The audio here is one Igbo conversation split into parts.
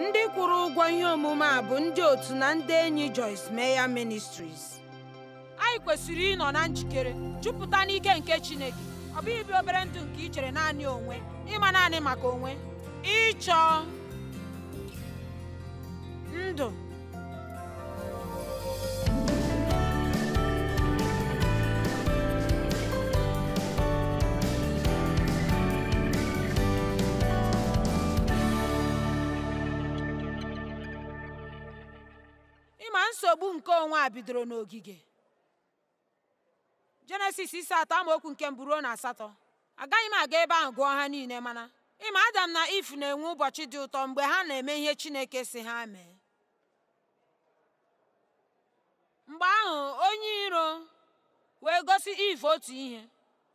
Ndị kwụrụ ụgwọ ihe omume a bụ ndị otu na ndị enyi Joyce Meyer Ministries. Anyị kwesịrị ịnọ na njikere, jupụta n'ike nke Chineke. Ọ bụghị ibi obere ndụ nke i chere naanị onwe, ịma naanị maka onwe, ịchọ ndụ. Ịma nsogbu nke onwe a bidoro n'ogige. Jenesis isi 3 amaokwu nke 1 ruo na 8. Agaghị m aga ebe ahụ gụọ ha niile, mana ịma Adam na Eve na-enwe ụbọchị dị ụtọ mgbe ha na-eme ihe Chineke sị ha mee. Mgbe ahụ onye iro wee gosi Eve otu ihe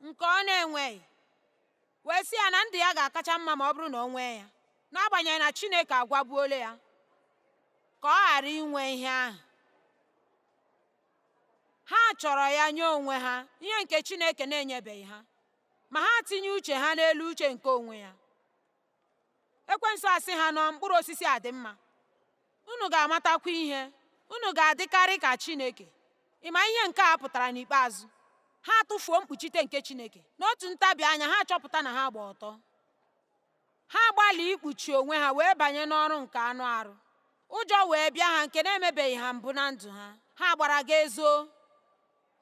nke ọ na-enweghị, wee sị ya na ndụ ya ga-akacha mma ma ọ bụrụ na o nwee ya, n'agbanyeghị na Chineke agwabuola ya ka ọ ghara inwe ihe ahụ. Ha chọrọ ya nye onwe ha, ihe nke Chineke na-enyebeghị ha, ma ha tinye uche ha n'elu uche nke onwe ya. Ekwensu asị ha na mkpụrụ osisi a dị mma, unu ga-amatakwa ihe, unu ga-adịkarị ka Chineke. Ị ma ihe nke a pụtara n'ikpeazụ? Ha atụfuo mkpuchite nke Chineke. N'otu ntabi anya, ha achọpụta na ha gba ọtọ. Ha gbalị ikpuchi onwe ha wee banye n'ọrụ nke anụ arụ. Ụjọ wee bịa ha nke na-emebeghị ha mbụ na ndụ ha. Ha gbara gaa zoo.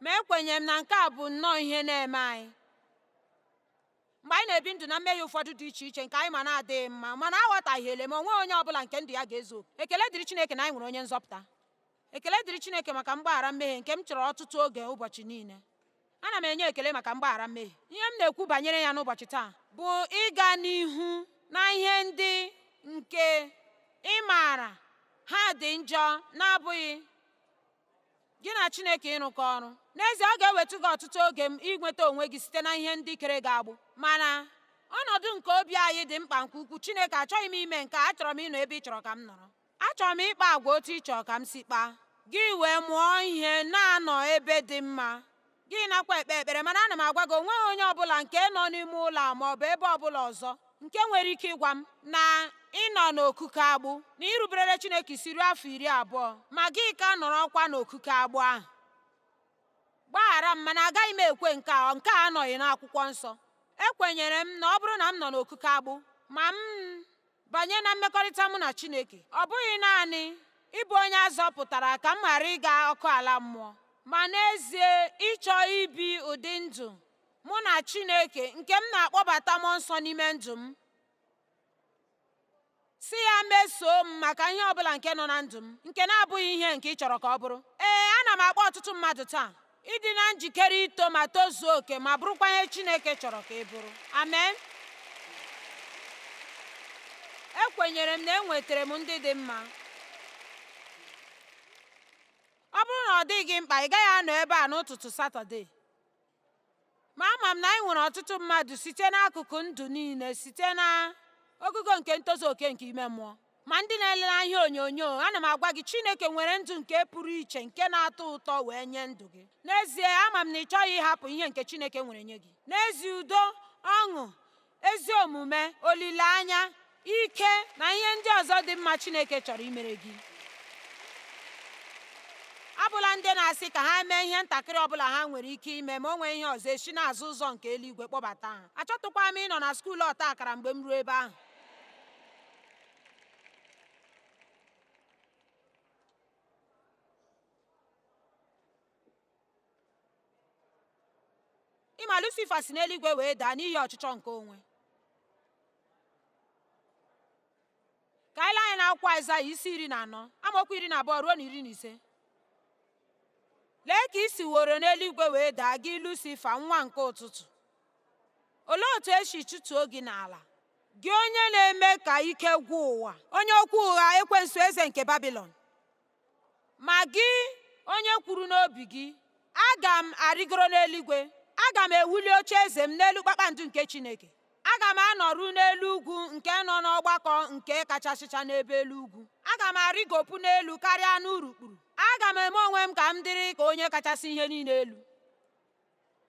Ma ekwenyere m na nke a bụ nnọọ ihe na-eme anyị. Mgbe anyị na-ebi ndụ na mmehie ụfọdụ dị iche iche nke anyị ma na-adịghị mma, mana aghọtahiele m, o nweghị onye ọbụla nke ndụ ya ga-ezu oke. Ekele dịrị Chineke na anyị nwere onye nzọpụta. Ekele dịrị Chineke maka mgbaghara mmehie nke m chọrọ ọtụtụ oge ụbọchị niile. Ana m enye ekele maka mgbaghara mmehie. Ihe m na-ekwu banyere ya n'ụbọchị taa bụ ịga n'ihu na ihe ndị nke ị maara ha dị njọ na-abụghị gị na Chineke ịrụkọ ọrụ. N'ezie, ọ ga-ewetụ gị ọtụtụ oge inweta onwe gị site na ihe ndị kere gị agbụ. Mana ọnọdụ nke obi anyị dị mkpa nke ukwuu. Chineke, achọghị m ime nke a, achọrọ m ịnọ ebe ị chọrọ ka m nọrọ. Achọrọ m ịkpa agwa otu ị chọrọ ka m si kpaa. Gị wee mụọ ihe na-anọ ebe dị mma. Gị nakwa ekpe ekpere, mana ana m agwa gị, o nweghị onye ọbụla nke nọ n'ime ụlọ a maọbụ ebe ọbụla ọzọ nke nwere ike ịgwa m na ị nọ n'okuku agbụ, na i ruberele Chineke isi ruo afọ 20, ma gị ka nọrọkwa n'okuku agbụ ahụ. Gbaghara m, mana agaghị m ekwe nke a, nke a anọghị n'akwụkwọ nsọ. Ekwenyere m na ọ bụrụ na m nọ n'okuku agbụ, ma m banye na mmekọrịta mụ na Chineke, ọ bụghị naanị ịbụ onye a zọpụtara ka m ghara ịga ọkụ ala mmụọ, ma n'ezie ịchọ ibi ụdị ndụ mụ na Chineke nke m na-akpọbata mmụọ nsọ n'ime ndụ m, sị ya mesoo m maka ihe ọbụla nke nọ na ndụ m nke na-abụghị ihe nke ị chọrọ ka ọ bụrụ. Ee, ana m akpọ ọtụtụ mmadụ taa ịdị na njikere ito ma tozuo oke ma bụrụkwa ihe Chineke chọrọ ka ị bụrụ. Amen. Ekwenyere m na enwetara m ndị dị mma. Ọ bụrụ na ọ dịghị gị mkpa, ị gaghị anọ ebe a n'ụtụtụ Satọde. Ma ama m na anyị nwere ọtụtụ mmadụ site n'akụkụ ndụ niile, site na ogugo nke ntozu oke nke ime mmụọ. Ma ndị na-elele ihe onyonyo, ana m agwa gị, Chineke nwere ndụ nke pụrụ iche nke na-atọ ụtọ wee nye ndụ gị. N'ezie, ama m na ị chọghị ịhapụ ihe nke Chineke nwere nye gị. N'ezie, udo, ọṅụ, ezi omume, olileanya, ike na ihe ndị ọzọ dị mma Chineke chọrọ imere gị. Abụla ndị na-asị ka ha mee ihe ntakịrị ọbụla ha nwere ike ime ma o nwee ihe ọzọ esi n'azụ ụzọ nke eluigwe kpọbata ha. Achọtụkwa m ịnọ na skuulu ọta akara mgbe m ruo ebe ahụ. Ịma Lucifer si n'eluigwe wee daa n'ihi ọchịchọ nke onwe. Ka anyị lee anya n'akwụkwọ Aịzaya isi 14, amaokwu 12 ruo na 15. Lee ka i siworo n'eluigwe wee daa, gị Lucifer, nwa nke ụtụtụ. Olee otu e si chụtuo gị n'ala, gị onye na-eme ka ike gwụ ụwa, onye okwu ụgha, ekwensu, eze nke Babilọn. Ma gị onye kwuru n'obi gị, aga m arịgoro n'eluigwe, aga m ewuli oche eze m n'elu kpakpando nke Chineke, aga m anọru n'elu ugwu nke nọ n'ọgbakọ nke kachasịcha n'ebe elu ugwu, aga m arịgopụ n'elu karịa n'urukpuru, aga m eme onwe m ka m dịrị ka onye kachasị ihe niile elu.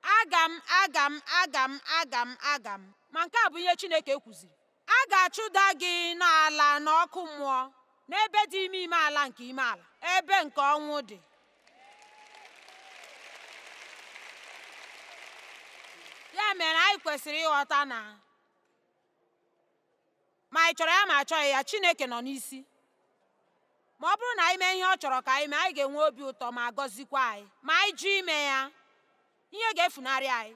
Aga m, aga m, aga m, aga m, aga m. Ma nke a bụ ihe Chineke kwuziri. A ga-achụda gị n'ala na ọkụ mmụọ, n'ebe dị ime ime ala nke ime ala, ebe nke ọnwụ dị. Ya mere anyị kwesịrị ịghọta na ma anyị chọrọ ya ma achọghị ya, Chineke nọ n'isi. Ma ọ bụrụ na anyị mee ihe ọ chọrọ ka anyị mee, anyị ga-enwe obi ụtọ ma gọzikwa anyị. Ma anyị jụ ime ya, ihe ga-efunarị anyị.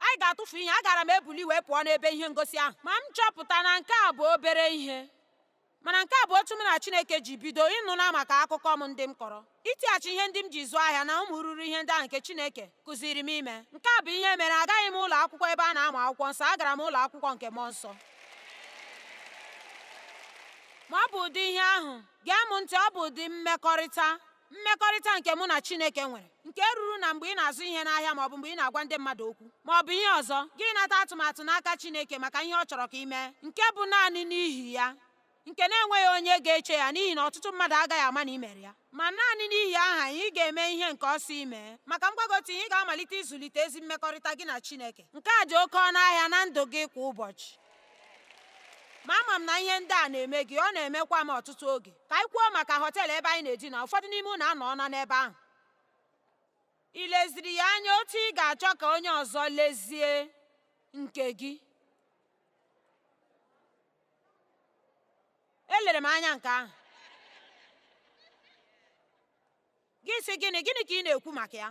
Anyị ga-atụfu ihe. Agara m ebuli wee pụọ n'ebe ihe ngosi ahụ, ma m chọpụta na nke a bụ obere ihe. Mana nke a bụ otu mụ na Chineke ji bido ịnụla maka akụkọ m ndị m kọrọ, itighachi ihe ndị m ji zụọ ahịa na ụmụ ruru ihe ndị ahụ nke Chineke kụziri m ime. Nke a bụ ihe mere agaghị m ụlọ akwụkwọ ebe a na-amụ akwụkwọ nsọ, agara m ụlọ akwụkwọ nke mmụọ nsọ. Ma ọ bụ ụdị ihe ahụ, gee m ntị, ọ bụ ụdị mmekọrịta mmekọrịta nke mụ na Chineke nwere, nke ruru na mgbe ị na-azụ ihe n'ahịa ma ọ bụ mgbe ị na-agwa ndị mmadụ okwu ma ọ bụ ihe ọzọ, gị nata atụmatụ n'aka Chineke maka ihe ọ chọrọ ka ị mee, nke bụ naanị n'ihi ya, nke na-enweghị onye ga-eche ya n'ihi na ọtụtụ mmadụ agaghị ama na ị mere ya. Ma naanị n'ihi aha ya, ị ga-eme ihe nke ọsọ ime. Maka mgbagote ihe, ị ga-amalite ịzụlite ezi mmekọrịta gị na Chineke. Nke a dị oke ọnụ ahịa na ndụ gị kwa ụbọchị. Ma ama m na ihe ndị a na-eme gị, ọ na-emekwa m ọtụtụ oge. Ka anyị kwuo maka họteelụ ebe anyị na-edina, ụfọdụ n'ime unu anọọla n'ebe ahụ. Ị leziri ya anya otu ị ga-achọ ka onye ọzọ lezie nke gị? Elere m anya nke ahụ. Gị sị gịnị? Gịnị ka ị na-ekwu maka ya?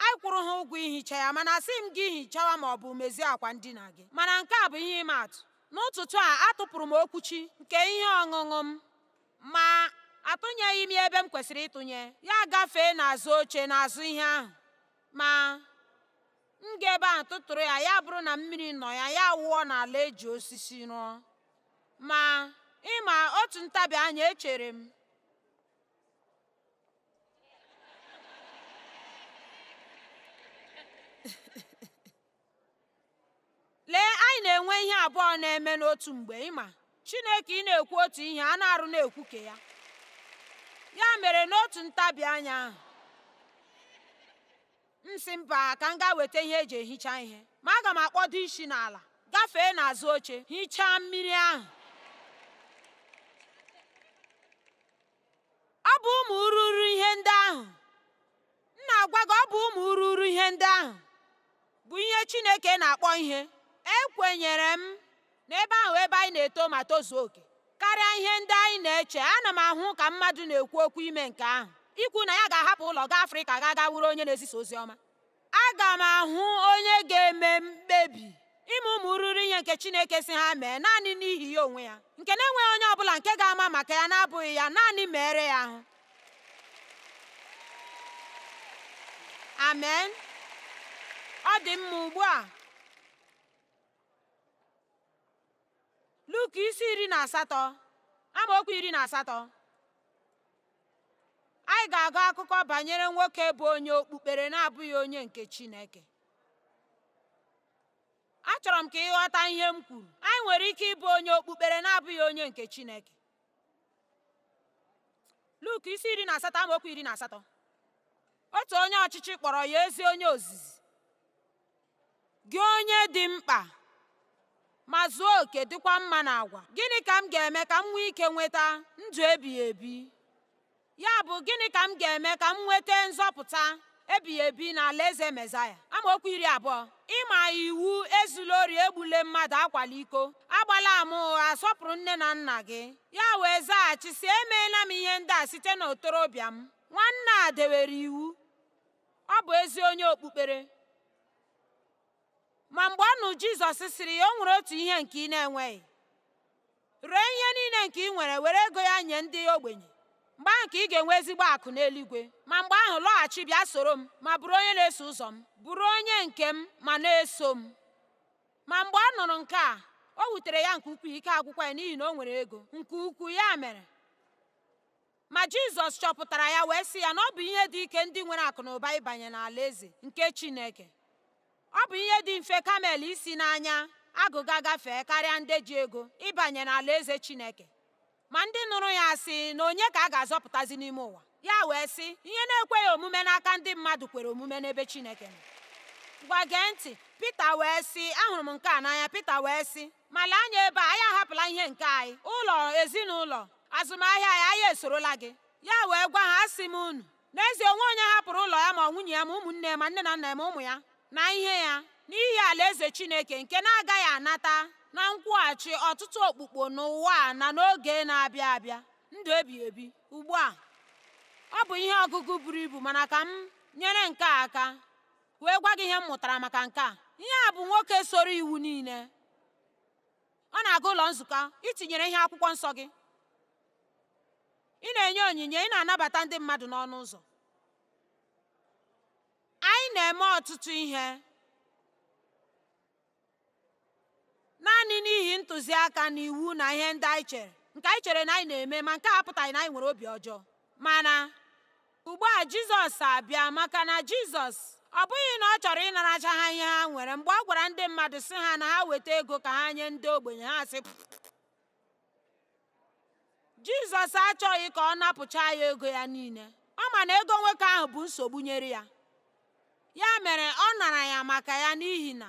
Anyị kwụrụ ha ụgwọ ihicha ya, mana asị m gị hichawa ma ọ bụ mezie akwa ndina gị. Mana nke a bụ ihe ịma atụ. N'ụtụtụ a, atụpụrụ m okwuchi nke ihe ọṅụṅụ m, ma atụnyeghị m ya ebe m kwesịrị ịtụnye. Ya gafee n'azụ oche n'azụ ihe ahụ. Ma m ga ebe ahụ tụtụrụ ya, ya bụrụ na mmiri nọ ya, ya wụọ n'ala eji osisi rụọ. Ma ịma otu ntabi anya echere m, Lee, anyị na-enwe ihe abụọ na-eme n'otu mgbe, ịma. Chineke ị na-ekwu otu ihe, a na-arụ na-ekwu ke ya. Ya mere n'otu ntabi anya ahụ, m sị mba ka m gaa weta ihe eji ehicha ihe. Ma aga m akpọdo isi n'ala, gafee n'azụ oche, hichaa mmiri ahụ. Ọ bụ ụmụ ururu ihe ndị ahụ. M na-agwa gị, ọ bụ ụmụ ururu ihe ndị ahụ bụ ihe Chineke na-akpọ ihe. Ekwenyere m na ebe ahụ ebe anyị na-eto ma tozuo oke karịa ihe ndị anyị na-eche. Ana m ahụ ka mmadụ na-ekwu okwu ime nke ahụ, ikwu na ya ga-ahapụ ụlọ gaa Afrịka gaa gaa wụrụ onye na-ezisa ozi ọma. Aga m ahụ onye ga-eme mkpebi ime ụmụ ruru ihe nke Chineke si ha mee naanị n'ihi ya onwe ya, nke na-enweghị onye ọbụla nke ga-ama maka ya na-abụghị ya, naanị meere ya ahụ. Amen. Ọ dị mma ugbu a. Luk isi 18, amaokwu 18. Anyị ga-agụ akụkọ banyere nwoke bụ onye okpukpere na-abụghị onye nke Chineke. Achọrọ m ka ị ghọta ihe m kwuru. Anyị nwere ike ịbụ onye okpukpere na-abụghị onye nke Chineke. Luk isi 18, amaokwu 18. Otu onye ọchịchị kpọrọ ya ezi onye ozizi. Gị onye dị mkpa ma zuo oke dịkwa mma n'agwa. Gịnị ka m ga-eme ka m nwee ike nweta ndụ ebighị ebi? Ya bụ, gịnị ka m ga-eme ka m nweta nzọpụta ebighị ebi na alaeze Mezaya? Amaokwu 20. Ịma iwu ezula ori, egbule mmadụ, akwala iko, agbala ama ụgha, sọpụrụ nne na nna gị. Ya wee zaghachi sị, emeela m ihe ndị a site n'otorobịa m. Nwanne a dewere iwu. Ọ bụ ezi onye okpukpere. Ma mgbe ọ nụ Jizọs sịrị ya, o nwere otu ihe nke ị na-enweghị. Ree ihe niile nke ị nwere, were ego ya nye ndị ogbenye. Mgbe ahụ ka ị ga-enwe ezigbo akụ n'eluigwe. Ma mgbe ahụ lọghachi bịa soro m, ma bụrụ onye na-eso ụzọ m. Bụrụ onye nke m ma na-eso m. Ma mgbe ọ nụrụ nke a, o wutere ya nke ukwuu, ike agwụkwa ya n'ihi na o nwere ego nke ukwuu. Ya mere, ma Jizọs chọpụtara ya wee sị ya na ọ bụ ihe dị ike ndị nwere akụ na ụba ịbanye n'alaeze nke Chineke. Ọ bụ ihe dị mfe kamel isi n'anya agụga gafee karịa ndị ji ego ịbanye n'alaeze Chineke. Ma ndị nụrụ ya sị na onye ka a ga-azọpụtazi n'ime ụwa? Ya wee sị, ihe na-ekweghị omume n'aka ndị mmadụ kwere omume n'ebe Chineke nọ. Ngwa gee ntị. Pita wee sị, ahụrụ m nke a n'anya. Pita wee sị, ma lee anya ebe a, anyị ahapụla ihe nke anyị, ụlọ, ezinụlọ, azụmahịa anyị, anyị esorola gị. Ya wee gwa ha, asị m unu, n'ezie o nweghị onye hapụrụ ụlọ ya ma nwunye ya ma ụmụnne ya ma nne na nna ya ma ụmụ ya na ihe ya n'ihi alaeze Chineke nke na-agaghị anata na nkwụghachi ọtụtụ okpukpo n'ụwa a na n'oge na-abịa abịa, ndụ ebighị ebi. Ugbu a, ọ bụ ihe ọgụgụ buru ibu, mana ka m nyere nke a aka wee gwa gị ihe m mụtara maka nke a. Ihe a bụ nwoke soro iwu niile. Ọ na-aga ụlọ nzukọ, itinyere ihe akwụkwọ nsọ gị, ị na-enye onyinye, ị na-anabata ndị mmadụ n'ọnụ ụzọ. Anyị na-eme ọtụtụ ihe naanị n'ihi ntụziaka na iwu na ihe ndị anyị chere, nke anyị chere na anyị na-eme, ma nke a apụtaghị na anyị nwere obi ọjọọ. Mana ugbu a Jizọs abịa, maka na Jizọs ọ bụghị na ọ chọrọ ịnaracha ha ihe ha nwere. Mgbe ọ gwara ndị mmadụ sị ha na ha weta ego ka ha nye ndị ogbenye, ha sị Jizọs achọghị ka ọ napụcha ya ego ya niile. Ọ ma na ego nwoke ahụ bụ nsogbu nyere ya. Ya mere ọ nara ya maka ya n'ihi na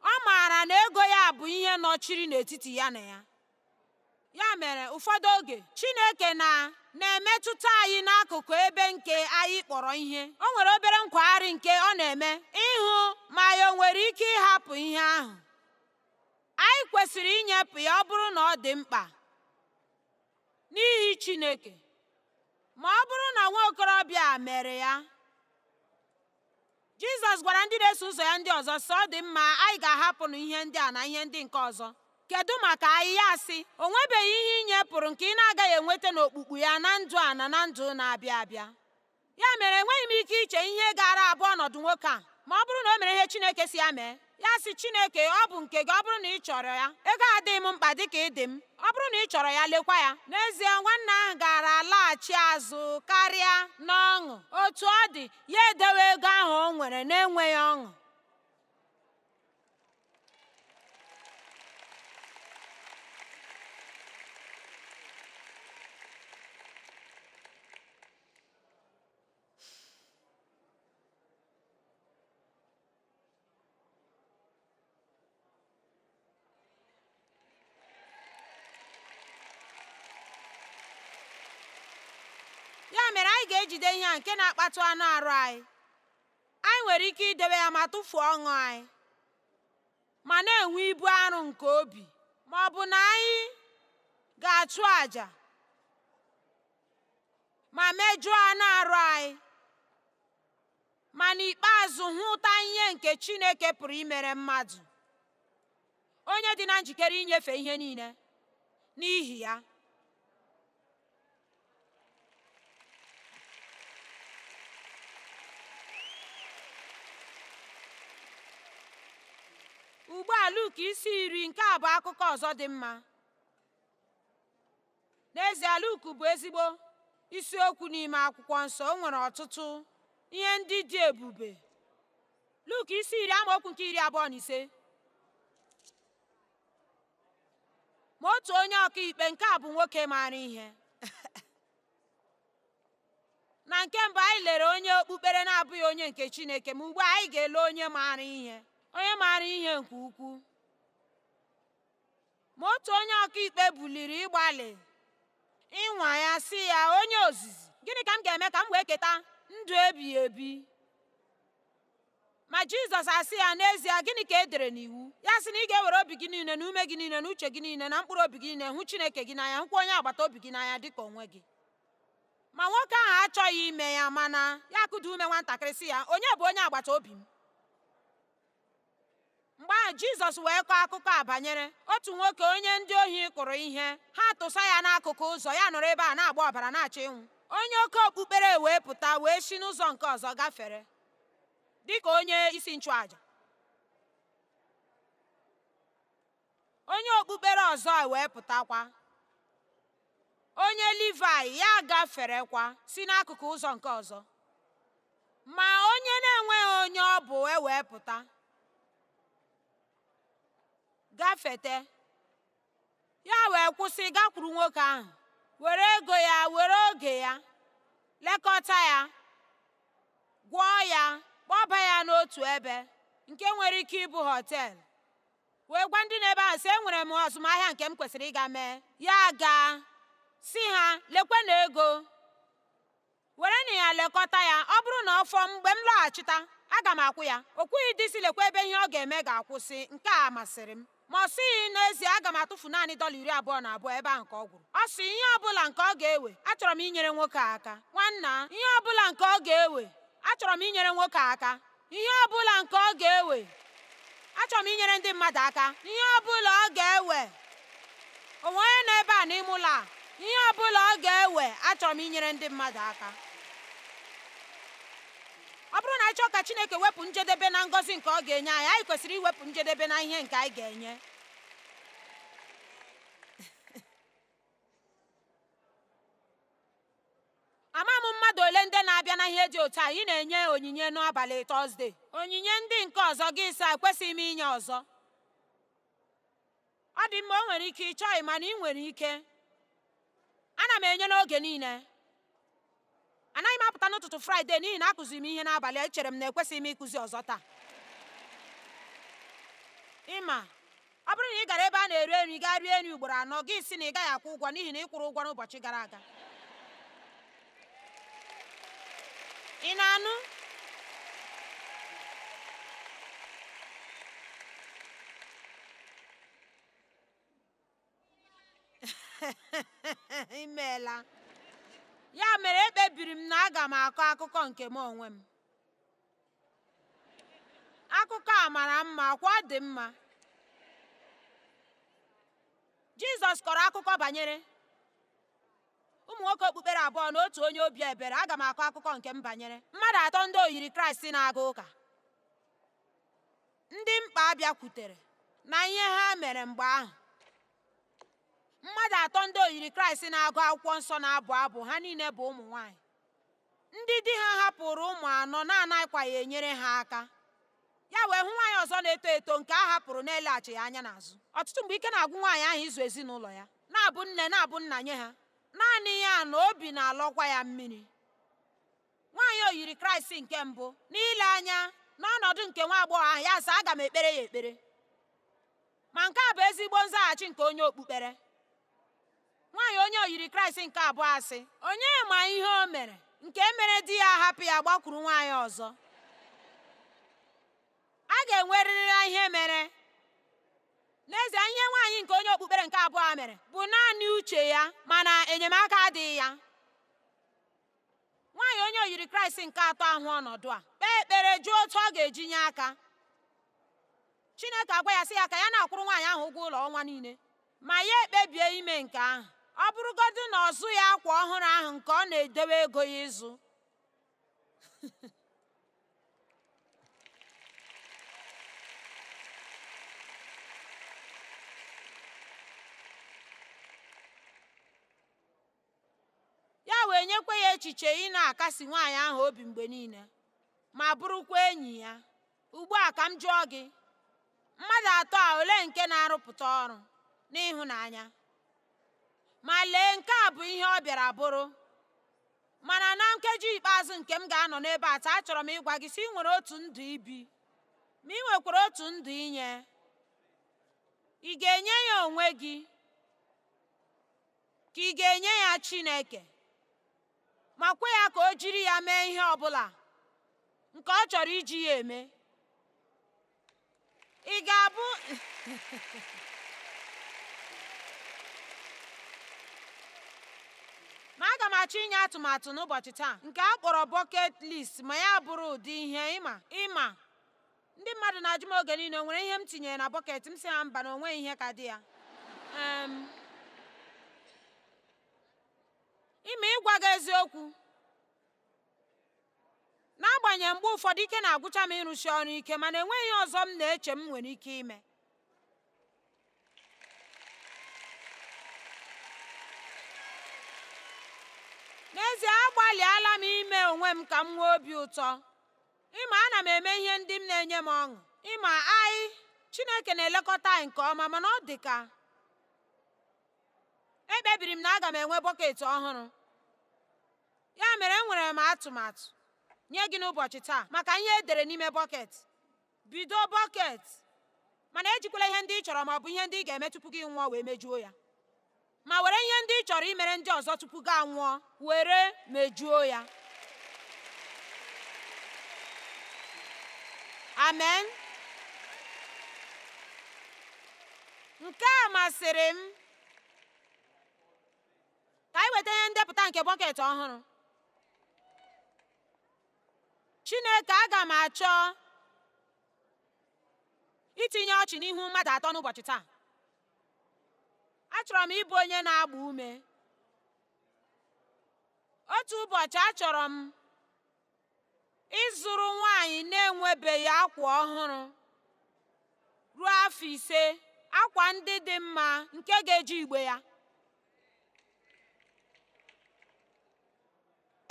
ọ maara na ego ya bụ ihe nọchiri n'etiti ya na ya. Ya mere ụfọdụ oge Chineke na na-emetụta anyị n'akụkụ ebe nke anyị kpọrọ ihe. O nwere obere nkwagharị nke ọ na-eme ịhụ ma ya o nwere ike ịhapụ ihe ahụ. Anyị kwesịrị inyepụ ya ọ bụrụ na ọ dị mkpa n'ihi Chineke. Ma ọ bụrụ na nwa okorobịa a mere ya, Jizọs gwara ndị na-eso ụzọ ya ndị ọzọ sị, ọ dị mma, anyị ga-ahapụnụ ihe ndị a na ihe ndị nke ọzọ. Kedu maka anyị? Ya sị, o nwebeghị ihe i nyepụrụ nke ị na-agaghị enweta n'okpukpu ya na ndụ a na na ndụ na-abịa abịa. Ya mere enweghị m ike iche ihe gaara abụ ọnọdụ nwoke a ma ọ bụrụ na o mere ihe Chineke sị ya mee. Ya sị, Chineke, ọ bụ nke gị, ọ bụrụ na ị chọrọ ya. Ego adịghị m mkpa dịka ị dị m. Ọ bụrụ na ị chọrọ ya, lekwa ya. N'ezie, nwanne ahụ gaara alaghachi azụ karịa n'ọṅụ. Otu ọ dị, ya edewe ego ahụ o nwere n'enweghị ọṅụ. Ya mere anyị ga-ejide ihe a nke na-akpatụ anụ arụ anyị. Anyị nwere ike idebe ya ma tụfuo ọṅụ anyị, ma na-enwe ibu arụ nke obi, ma ọ bụ na anyị ga-achụ àjà ma mejụọ anụ arụ anyị, ma n'ikpeazụ hụta ihe nke Chineke pụrụ imere mmadụ, onye dị na njikere inyefe ihe niile n'ihi ya. Ugbu a Luk isi 10, nke a bụ akụkọ ọzọ dị mma. N'ezie, Luk bụ ezigbo isiokwu n'ime akwụkwọ nsọ. O nwere ọtụtụ ihe ndị dị ebube. Luk isi 10 amaokwu nke 25. Ma otu onye ọkaikpe, nke a bụ nwoke maara ihe. Na nke mbụ anyị lere onye okpukpere na-abụghị onye nke Chineke, ma ugbu a anyị ga-ele onye maara ihe, onye maara ihe nke ukwuu. Ma otu onye ọkaikpe buliri ịgbalị ịnwa ya sị ya, onye ozizi, gịnị ka m ga-eme ka m wee keta ndụ ebighị ebi? Ma Jizọs asị ya, n'ezie, gịnị ka e dere n'iwu? Ya sị na ị ga-ewere obi gị niile na ume gị niile na uche gị niile na mkpụrụ obi gị niile hụ Chineke gị n'anya, hụkwa onye agbata obi gị n'anya dịka onwe gị. Ma nwoke ahụ achọghị ime ya, mana ya kụda ume nwatakịrị sị ya, onye bụ onye agbata obi m? Mgbe ahụ Jizọs wee kọọ akụkọ a banyere otu nwoke onye ndị ohi kụrụ ihe, ha tụsa ya n'akụkụ ụzọ, ya nọrọ ebe a na-agba ọbara na-achọ ịnwụ. Onye oke okpukpere wee pụta wee si n'ụzọ nke ọzọ gafere dịka onye isi nchụaja. Onye okpukpere ọzọ wee pụtakwa, onye Livai, ya gaferekwa si n'akụkụ ụzọ nke ọzọ. Ma onye na-enweghị onye ọ bụ ewee pụta gafete, ya wee kwụsị gakwuru nwoke ahụ, were ego ya, were oge ya, lekọta ya, gwọọ ya, kpọba ya n'otu ebe. nke nwere ike ịbụ họteelụ, wee gwa ndị nọ ebe ahụ sị, enwere m azụmahịa nke m kwesịrị ịga mee. Ya gaa sị ha, lekwenụ ego, werenụ ya lekọta ya. Ọ bụrụ na ọ fọ mgbe m lọghachita, aga m akwụ ya. O kwughị dị sị lekwa ebe ihe ọ ga-eme ga-akwụsị. Nke a masịrị m. Ma ọ sịghị, n'ezie aga m atụfu naanị $22 ebe ahụ ka ọ gwụrụ. Ọ sị, ihe ọ bụla nke ọ ga-ewe, achọrọ m inyere nwoke a aka. Nwanna, ihe ọ bụla nke ọ ga-ewe, achọrọ m inyere nwoke a aka. Ihe ọ bụla nke ọ ga-ewe, achọrọ m inyere ndị mmadụ aka. Ihe ọ bụla ọ ga-ewe, o nwe onye nọ ebe a n'ime ụlọ a, ihe ọ bụla ọ ga-ewe, achọrọ m inyere ndị mmadụ aka. Ọ bụrụ na anyị chọọ ka Chineke wepụ njedebe na ngọzi nke ọ ga-enye anyị, anyị kwesịrị iwepụ njedebe na ihe nke anyị ga-enye. Ama m mmadụ ole ndị na-abịa na ihe dị otu a, ị na-enye onyinye n'abalị Tọzdee, onyinye ndị nke ọzọ gị sị ekwesịghị m inye ọzọ. Ọ dị mma, o nwere ike ị chọghị, mana ị nwere ike. Ana m enye n'oge niile. Anaghị m apụta n'ụtụtụ Fraịde n'ihi na akụziri m ihe n'abalị. Echere m na ekwesịghị m ịkụzi ọzọ taa. Ịma, ọ bụrụ na ị gara ebe a na-ere nri gaa rie nri ugboro anọ, gị sị na ị gaghị akwụ ụgwọ n'ihi na ị kwụrụ ụgwọ n'ụbọchị gara aga. Ị na-anụ? Imeela. Ya mere ekpebiri m na aga m akọ akụkọ nke m onwe m. Akụkọ a mara mma, kwa ọ dị mma. Jizọs kọrọ akụkọ banyere ụmụ nwoke okpukpere abụọ na otu onye obi ebere. Aga m akọ akụkọ nke m banyere mmadụ atọ ndị oyiri Kraịst na-aga ụka, ndị mkpa bịakwutere na ihe ha mere mgbe ahụ. Mmadụ atọ ndị oyiri Kraịst na-agụ akwụkwọ nsọ na-abụ abụ, ha niile bụ ụmụ nwaanyị, ndị di ha hapụrụ ụmụ anọ na-anaghịkwaghị enyere ha aka. Ya wee hụ nwaanyị ọzọ na-eto eto nke a hapụrụ na-eleghachighị anya n'azụ. Ọtụtụ mgbe ike na-agwụ nwaanyị ahụ ịzụ ezinụlọ ya, na-abụ nne na-abụ nna nye ha. Naanị ya na obi na-alọkwa ya mmiri. Nwaanyị oyiri Kraịst nke mbụ n'ile anya n'ọnọdụ nke nwa agbọghọ ahụ, ya sị, aga m ekpere ya ekpere. Ma nke a bụ ezigbo nzaghachi nke onye okpukpere. Nwaanyị onye oyiri Kraịst nke abụọ asị, onye ma ihe o mere nke mere di ya hapụ ya gbakwuru nwaanyị ọzọ? A ga-enwerịrị ihe mere. N'ezie, ihe nwaanyị nke onye okpukpere nke abụọ mere bụ naanị uche ya, mana enyemaka adịghị ya. Nwaanyị onye oyiri Kraịst nke atọ ahụ ọnọdụ a, kpee ekpere jụọ otu ọ ga-eji nye aka. Chineke agwa ya sị ya ka ya na-akwụrụ nwaanyị ahụ ụgwọ ụlọ ọnwa niile, ma ya ekpebie ime nke ahụ. Ọ bụrụgodị na ọ zụghị akwa ọhụrụ ahụ nke ọ na-edewe ego ya ịzụ. Ya wee nyekwa ya echiche ị na-akasi nwaanyị ahụ obi mgbe niile ma bụrụkwa enyi ya. Ugbu a ka m jụọ gị, mmadụ atọ a olee nke na-arụpụta ọrụ n'ịhụnanya? Ma lee, nke a bụ ihe ọ bịara bụrụ. Mana na nkeji ikpeazụ nke m ga-anọ n'ebe a taa, achọrọ m ịgwa gị sị ị nwere otu ndụ ibi, ma ị nwekwara otu ndụ inye. Ị ga-enye ya onwe gị ka ị ga-enye ya Chineke, ma kwe ya ka o jiri ya mee ihe ọ bụla nke ọ chọrọ iji ya eme? Ị ga-abụ Ma aga m achọ inye atụmatụ n'ụbọchị taa nke a kpọrọ bucket list, ma ya bụrụ ụdị ihe ịma ndị mmadụ na-ajụ m oge niile, o nwere ihe m tinyere na bucket m? Sị ha mba, na o nweghị ihe ka dị ya. Ịma, ịgwa gị eziokwu, n'agbanyeghị mgbe ụfọdụ ike na-agwụcha m ịrụsi ọrụ ike, mana enweghị ihe ọzọ m na-eche m nwere ike ime. N'ezie, agbalịala m ime onwe m ka m nwee obi ụtọ. Ịma, ana m eme ihe ndị m na-enye m ọṅụ. Ịma, anyị Chineke na-elekọta anyị nke ọma, mana ọ dị ka ekpebiri m na aga m enwe bọket ọhụrụ. Ya mere enwere m atụmatụ nye gị n'ụbọchị taa maka ihe e dere n'ime bọket. Bido bọket, mana ejikwala ihe ndị ị chọrọ ma ọ bụ ihe ndị ị ga-eme tupu gị nwụọ wee mejuo ya. Ma were ihe ndị ị chọrọ imere ndị ọzọ tupu gị anwụọ were mejuo ya. Amen. Nke a masịrị m. Ka anyị weta ihe ndepụta nke bọket ọhụrụ. Chineke, aga m achọ itinye ọchị n'ihu mmadụ atọ n'ụbọchị taa. Achọrọ m ịbụ onye na-agba ume. Otu ụbọchị achọrọ m ịzụrụ nwaanyị na-enwebeghị akwa ọhụrụ ruo afọ 5, akwa ndị dị mma nke ga-eju igbe ya.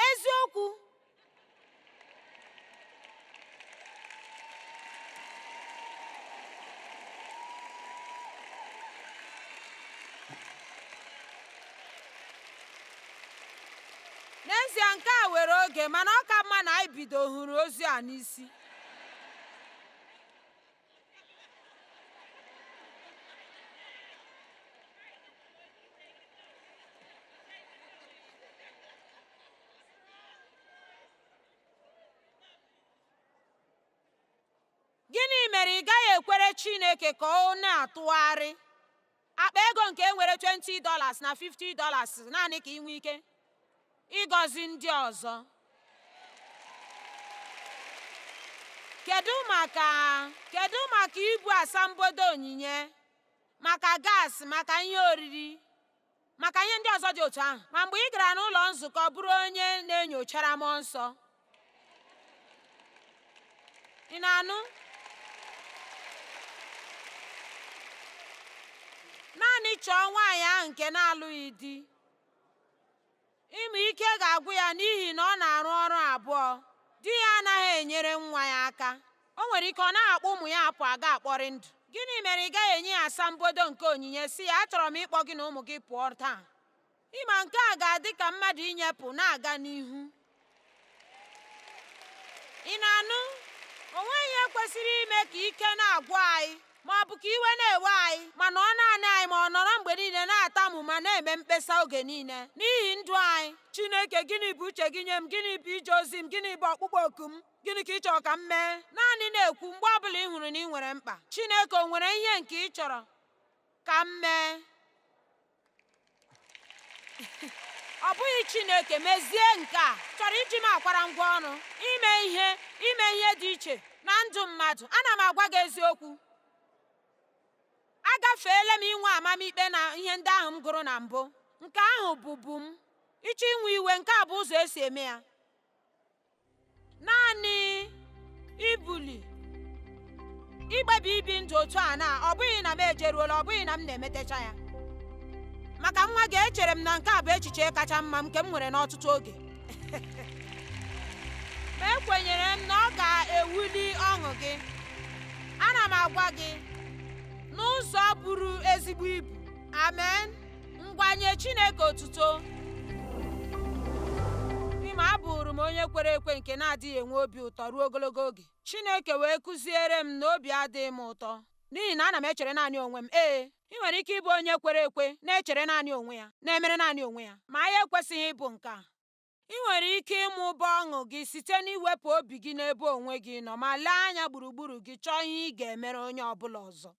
Eziokwu. N'ezie nke a were oge, mana ọ ka mma na anyị bido hụrụ ozi a n'isi. Gịnị mere ị gaghị ekwere Chineke ka ọ na-atụgharị akpa ego nke nwere $20 na $50 naanị ka ị nwee ike ịgọzi ndị ọzọ? Kedu maka ibu asambodo onyinye, maka gas, maka ihe oriri, maka ihe ndị ọzọ dị otu ahụ? Ma mgbe ị gara n'ụlọ nzukọ bụrụ onye na-enyochara mmụọ nsọ, ị na-anụ? Naanị chọọ nwaanyị ahụ nke na-alụghị di. Ịmụ ike ga-agwụ ya n'ihi na ọ na-arụ ọrụ abụọ. Di ya anaghị enyere nwa ya aka. O nwere ike ọ naghị akpọ ụmụ ya apụ aga akpọrị ndụ. Gịnị mere ị gaghị enye ya asambodo nke onyinye si ya, achọrọ m ịkpọ gị na ụmụ gị pụọ taa? Ịma nke a ga-adị ka mmadụ inyepụ na-aga n'ihu. Ị na-anụ? O nweghị ihe kwesịrị ime ka ike na-agwụ anyị ma ọ bụ ka iwe na-ewe anyị, mana ọ naanị anyị ma ọ nọrọ mgbe niile na-atamu ma na-eme mkpesa oge niile n'ihi ndụ anyị. Chineke, gịnị bụ uche gị nye m? Gịnị bụ ije ozi m? Gịnị bụ ọkpụkpọ oku m? Gịnị ka ị chọrọ ka m mee? Naanị na-ekwu mgbe ọbụla ị hụrụ na ị nwere mkpa. Chineke, o nwere ihe nke ị chọrọ ka m mee? Ọ bụghị Chineke, mezie nke a. Chọrọ iji m akwara ngwa ọrụ ime ihe dị iche na ndụ mmadụ. Ana m agwa gị eziokwu. Agafeela m inwe amamikpe na ihe ndị ahụ m gụrụ na mbụ. Nke ahụ bụbu m. Ịchọ inwe iwe, nke a bụ ụzọ esi eme ya. Naanị ibuli ikpebi ibi ndụ otu a na ọ bụghị na m ejeruola, ọ bụghị na m na-emetecha ya. Maka nwa gị, echere m na nke a bụ echiche kacha mma nke m nwere n'ọtụtụ oge. Ma ekwenyere m na ọ ga-ewuli ọṅụ gị. Ana m agwa gị n'ụzọ buru ezigbo ibu. Amen. Ngwa, nye Chineke otuto. Ịma abụrụ m onye kwere ekwe nke na-adịghị enwe obi ụtọ ruo ogologo oge. Chineke wee kụziere m na obi adịghị m ụtọ n'ihi na ana m echere naanị onwe m. Ee, ị nwere ike ịbụ onye kwere ekwe na-echere naanị onwe ya, na-emere naanị onwe ya, ma anyị ekwesịghị ịbụ nke a. Ị nwere ike ịmụba ọṅụ gị site n'iwepụ obi gị n'ebe onwe gị nọ ma lee anya gburugburu gị chọọ ihe ị ga-emere onye ọ bụla ọzọ.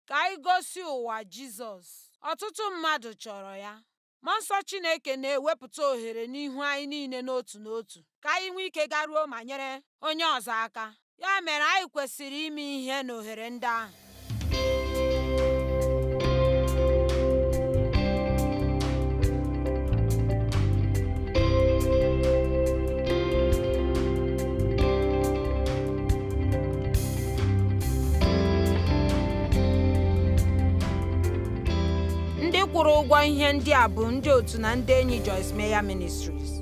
Ka anyị gosi ụwa Jizọs. Ọtụtụ mmadụ chọrọ ya. Mmụọ Nsọ Chineke na-ewepụta ohere n'ihu anyị niile n'otu n'otu ka anyị nwee ike garuo ma nyere onye ọzọ aka. Ya mere anyị kwesịrị ime ihe n'ohere ndị ahụ. Ndị kwụrụ ụgwọ ihe ndị a bụ ndị otu na ndị enyi Joyce Meyer Ministries.